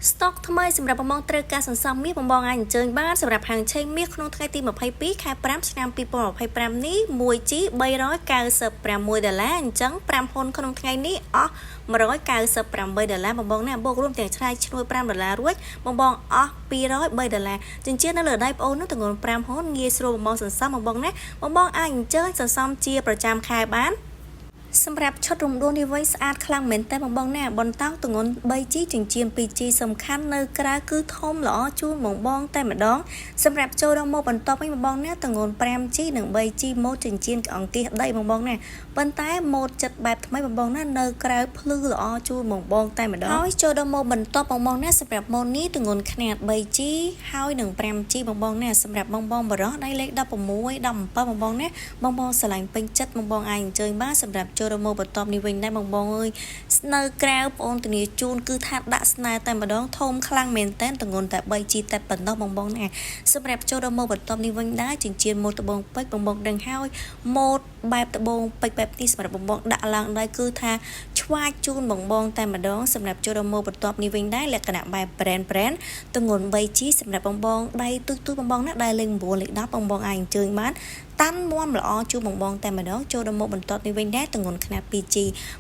ស្តុកថ្មីសម្រាប់បងបងត្រូវការសន្សំមាសបងបងអាចអញ្ជើញបានសម្រាប់ហាងឆេងមាសក្នុងថ្ងៃទី22ខែ5ឆ្នាំ2025នេះ 1G 396ដុល្លារអញ្ចឹង5ហ៊ុនក្នុងថ្ងៃនេះអស់198ដុល្លារបងបងណាបូករួមទាំងឆ្លៃឈ្នួល5ដុល្លាររួចបងបងអស់203ដុល្លារចិញ្ចៀននៅលើដៃប្អូននោះទម្ងន់5ហ៊ុនងាយស្រួលបងបងសន្សំបងបងណាបងបងអាចអញ្ជើញសន្សំជាប្រចាំខែបាន សម្រាប់ឈុតរំដួលនេះវិញស្អាតខ្លាំងមែនតើបងបងណាបន្តោងទម្ងន់ 3G ចិញ្ចៀន 2G សំខាន់នៅក្រៅគឺធំល្អជូនបងបងតែម្ដងសម្រាប់ចូលដល់មកបន្តវិញបងបងណាទម្ងន់ 5G និង 3G ម៉ូតចិញ្ចៀនអង្គាសដីបងបងណាប៉ុន្តែម៉ូតចិត្តបែបថ្មីបងបងណានៅក្រៅភ្លឺល្អជូនបងបងតែម្ដងហើយចូលដល់មកបន្តបងបងណាសម្រាប់ម៉ូតនេះទម្ងន់ខ្នាត 3G ហើយនិង 5G បងបងណាសម្រាប់បងបងបរោះដៃលេខ16 17បងបងណាបងបងស្រឡាញ់ពេញចិត្តបងបងអាចអញ្ជើញបានសម្រាប់ចូលដល់មកបន្ទាប់នេះវិញដែរបងបងអើយស្នៅក្រៅបងអូនធានាជូនគឺថាដាក់ស្នេហ៍តែម្ដងធំខ្លាំងមែនតែនទម្ងន់តែ 3G តែប៉ុណ្ណោះបងបងណាសម្រាប់ចូលដល់មកបន្ទាប់នេះវិញដែរចិញ្ចៀនម៉ូតដបងពេជ្របងបងដឹងហើយម៉ូតបែបដបងពេជ្របែបនេះសម្រាប់បងបងដាក់ឡើងដៃគឺថាឆ្វាចជូនបងបងតែម្ដងសម្រាប់ចូលដល់មកបន្ទាប់នេះវិញដែរលក្ខណៈបែប brand brand ទម្ងន់ 3G សម្រាប់បងបងដៃទូចទូចបងបងណាដៃលេខ9លេខ10បងបងអាចអញ្ជើញបានតាន់មាំល្អជូនបងបងតែម្ដងចូលដល់មុខបន្ទាត់នេះវិញដែរទម្ងន់ខ្នាត 2G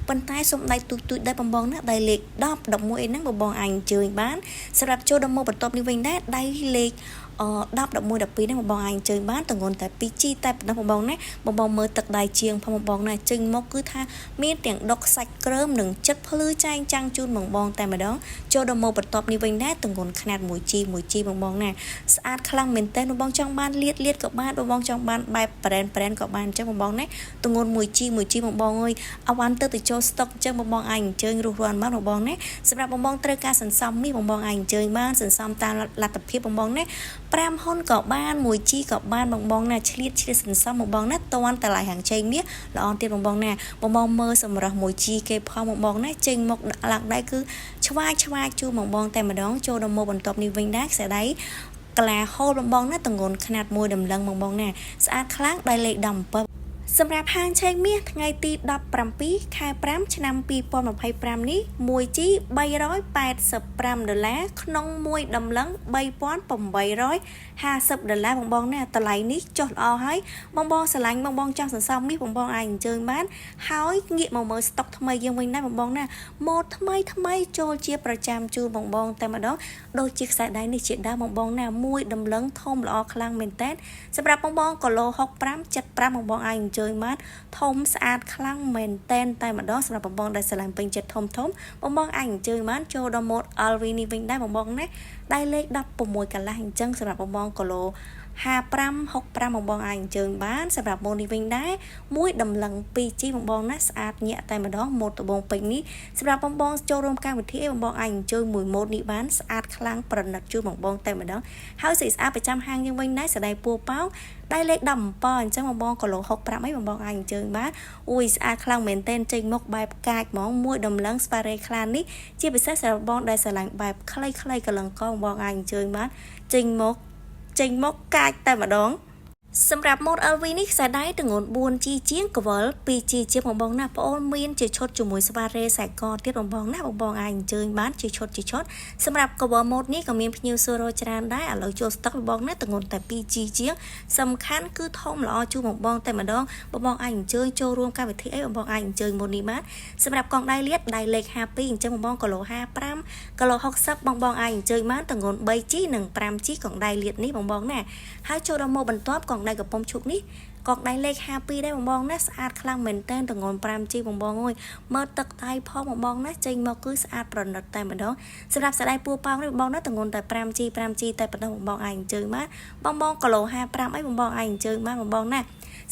ប៉ុន្តែសុំដៃទូចទូចដែរបងបងណាដៃលេខ10 11អីហ្នឹងបងបងអាចអញ្ជើញបានសម្រាប់ចូលដល់មុខបន្ទាប់នេះវិញដែរដៃលេខអ10 11 12ហ្នឹងបងបងអាចអញ្ជើញបានទម្ងន់តែ 2G តែប៉ុណ្ណោះបងបងណាបងបងមើលទឹកដៃជាងផងបងបងណាចេញមកគឺថាមានទាំងដុកសាច់ក្រើមនិងចិត្តភ្លឺចែងចាំងជូនបងបងតែម្ដងចូលដល់មកបន្ទាប់នេះវិញដែរទម្ងន់ខ្នាត 1G 1G បងបងណាស្អាតខ្លាំងមែនតើបងបងចង់បានលៀតលៀតក៏បានបងបងចង់បានបែប brand brand ក៏បានអញ្ចឹងបងបងណាទម្ងន់ 1G 1G បងបងអើយអវ៉ាន់ទៅទៅចូលស្តុកអញ្ចឹងបងបងអាចអញ្ជើញរុះរាន់បានបងបងណាសម្រាប់បងបងត្រូវការសន្សំមាសបងបងអាចអញ្ជើញបានសន្សំតាមលទ្ធភាពបងបងណា5ហ៊ុនក៏បាន 1G ក៏បានបងបងណាឆ្លៀតឆ្លៀតសន្សំបងបងណាតន់តម្លៃហាងឆេងមាសល្អទៀតបងបងណាបងបងមើលសម្រាប់ 1G គេផងបងបងណាចេញមកឡើងដៃគឺឆ្វាយឆ្វាយជូនបងបងតែម្ដងចូលដល់មកបន្ទាប់នេះវិញដែរខ្សែដៃក្លាហូលបងបងណាទម្ងន់ខ្នាតមួយដំឡឹងបងបងណាស្អាតខ្លាំងដៃលេខ17សម្រាប់ហាងឆេងមាសថ្ងៃទី17ខែ5ឆ្នាំ2025នេះ 1G 385ដុល្លារក្នុងមួយដំឡឹង3850ដុល្លារបងបងណាតម្លៃនេះចុះល្អហើយបងបងស្រឡាញ់បងបងចង់សន្សំមាសបងបងអាចអញ្ជើញបានហើយងាកមកមើលស្តុកថ្មីយើងវិញដែរបងបងណាម៉ូតថ្មីថ្មីចូលជាប្រចាំជូនបងបងតែម្ដងដូចជាខ្សែដៃនេះជាដើមបងបងណាមួយដំឡឹងធំល្អខ្លាំងមែនតើសម្រាប់បងបងគីឡូ65 75បងបងអាចអញ្ជើញបានធំស្អាតខ្លាំងមែនតែនតែម្ដងសម្រាប់បងបងដែលស្រឡាញ់ពេញចិត្តធំធំបងបងអាចអញ្ជើញបានចូលដល់ម៉ូត LV នេះវិញដែរបងបងណាដៃលេខ16កន្លះអញ្ចឹងសម្រាប់បងបងគីឡូ55 65បងបងអាចអញ្ជើញបានសម្រាប់ម៉ូតនេះវិញដែរមួយដំឡឹង 2G បងបងណាស្អាតញាក់តែម្ដងម៉ូតដបងពេញនេះសម្រាប់បងបងចូលរួមកម្មវិធីបងបងអាចអញ្ជើញមួយម៉ូតនេះបានស្អាតខ្លាំងប្រណិតជូនបងបងតែម្ដងហើយស្អាតប្រចាំហាងយើងវិញដែរសដៃពួរប៉ោងដៃលេខ17អញ្ចឹងបងបងគីឡូ65អីបងបងអាចអញ្ជើញបានអូយស្អាតខ្លាំងមែនទែនចេញមកបែបកាចហ្មងមួយដំឡឹងស្ប៉ារ៉េខ្លានេះជាពិសេសសម្រាប់បងដែលស្រឡាញ់បែបខ្លីៗកលឹងកងបងអាចអញ្ជើញបានចេញមកចេញមកកាចតែម្ដងសម្រាប់ម៉ូត LV នេះខ្សែដៃទម្ងន់ 4G ជាងកវល 2G ជាងបងបងណាបងអូនមានជាឈុតជាមួយស្វារ៉េខ្សែកទៀតបងបងណាបងបងអាចអញ្ជើញបានជាឈុតជាឈុតសម្រាប់កវលម៉ូតនេះក៏មានភ្ញៀវសួររច្រើនដែរឥឡូវចូលស្តុកបងបងណាទម្ងន់តែ 2G ជាងសំខាន់គឺធំល្អជូនបងបងតែម្ដងបងបងអាចអញ្ជើញចូលរួមកម្មវិធីអីបងបងអាចអញ្ជើញម៉ូតនេះបានសម្រាប់កងដៃលាតដៃលេខ52អញ្ចឹងបងបងគីឡូ55គីឡូ60បងបងអាចអញ្ជើញបានទម្ងន់ 3G និង 5G កងដៃលាតនេះបងបងណាហើយចូលដល់ម៉ូតបន្ទាប់កងដៃកំពុងឈូកនេះកងដៃលេខ52ដែរបងបងណាស្អាតខ្លាំងមែនតើទម្ងន់ 5G បងបងអើយមើលទឹកដៃផងបងបងណាចេញមកគឺស្អាតប្រណិតតែម្ដងសម្រាប់ស្ដៃពួរប៉ោងនេះបងបងណាទម្ងន់តែ 5G 5G តែប៉ុណ្ណោះបងបងអាចអញ្ជើញបានបងបងគីឡូ55អីបងបងអាចអញ្ជើញបានបងបងណា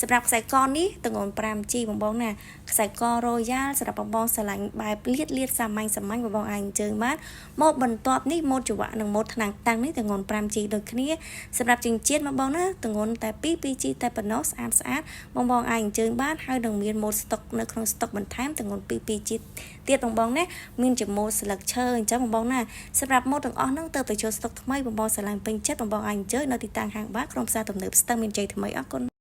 សម្រាប់ខ្សែកនេះទម្ងន់ 5G បងបងណាខ្សែក Royal សម្រាប់បងបងស្រឡាញ់បែបលៀតលៀតសាមញ្ញសាមញ្ញបងបងអាចអញ្ជើញបានម៉ូតបន្ទាប់នេះម៉ូតច្រវាក់និងម៉ូតថ្នាំងតាំងនេះទម្ងន់ 5G ដូចគ្នាសម្រាប់ចិញ្ចៀនបងបងណាទម្ងន់តែ2 2G តែប៉ុណ្ណោះស្អាតស្អាតបងបងអាចអញ្ជើញបានហើយនឹងមានម៉ូតស្តុកនៅក្នុងស្តុកបន្ថែមទម្ងន់2 2G ទៀតបងបងណាមានជាម៉ូតស្លឹកឈើអញ្ចឹងបងបងណាសម្រាប់ម៉ូតទាំងអស់ហ្នឹងទៅទៅចូលស្តុកថ្មីបងបងស្រឡាញ់ពេញចិត្តបងបងអាចអញ្ជើញនៅទីតាំងហាងបាក្នុងផ្សារទំនើបស្ទឹងមានជ័យថ្មីអរគុណ។